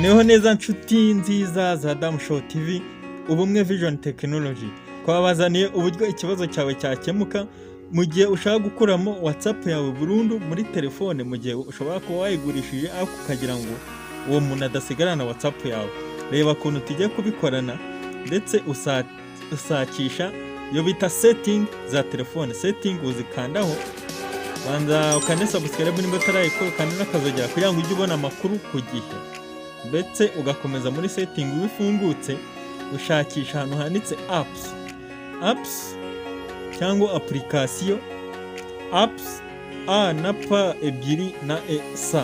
Niho neza nshuti nziza za Damu Show TV, Ubumwe Vision Technology. Twabazaniye uburyo ikibazo cyawe cyakemuka mu gihe ushaka gukuramo WhatsApp yawe burundu muri telefone, mu gihe ushobora kuba wayigurishije ariko ukagira ngo uwo muntu adasigarana WhatsApp yawe. Reba ukuntu tujya kubikorana ndetse usakisha iyo bita setting za telefone. Setting uzikandaho, banza ukande subscribe nimba utarayikora, ukande n'akazogera kugira ngo ujye ubona amakuru ku gihe. Ndetse ugakomeza muri setting, iyo ifungutse ushakisha ahantu handitse apps, apps cyangwa application, apps, A na P ebyiri na E S,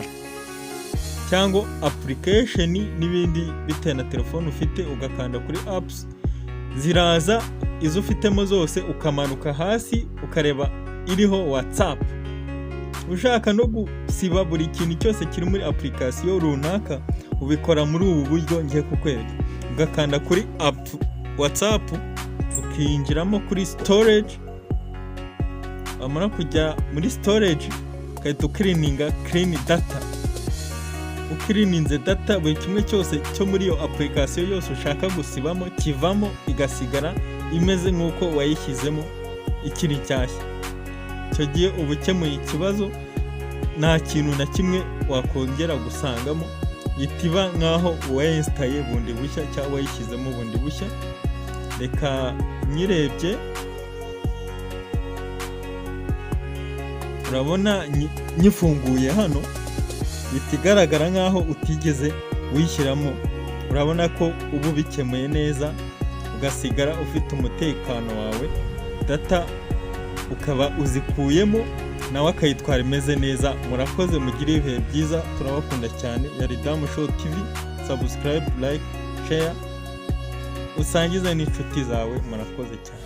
cyangwa application n'ibindi bitewe na telefone ufite. Ugakanda kuri apps, ziraza izo ufitemo zose, ukamanuka hasi ukareba iriho WhatsApp. Ushaka no gusiba buri kintu cyose kiri muri application runaka, ubikora muri ubu buryo ngiye kukwereka. Ugakanda kuri app WhatsApp, ukinjiramo kuri storage. Wamara kujya muri storage, ugahita ucleaninga, clean data. Ucleaninze data, buri kimwe cyose cyo muri iyo application yose ushaka gusibamo kivamo, igasigara imeze nk'uko wayishyizemo ikiri nshyashya. Icyo gihe uba ukemuye ikibazo, nta kintu na kimwe wakongera gusangamo, ihita iba nk'aho uwayinstaye bundi bushya cyangwa wayishyizemo bundi bushya. Reka nyirebye, urabona nyifunguye hano, ihita igaragara nk'aho utigeze uyishyiramo. Urabona ko uba ubikemuye neza, ugasigara ufite umutekano wawe, data ukaba uzikuyemo, nawe akayitwara imeze neza. Murakoze, mugire ibihe byiza, turabakunda cyane. Yari Damu Show TV. Subscribe, like, share, usangize n'inshuti zawe. Murakoze cyane.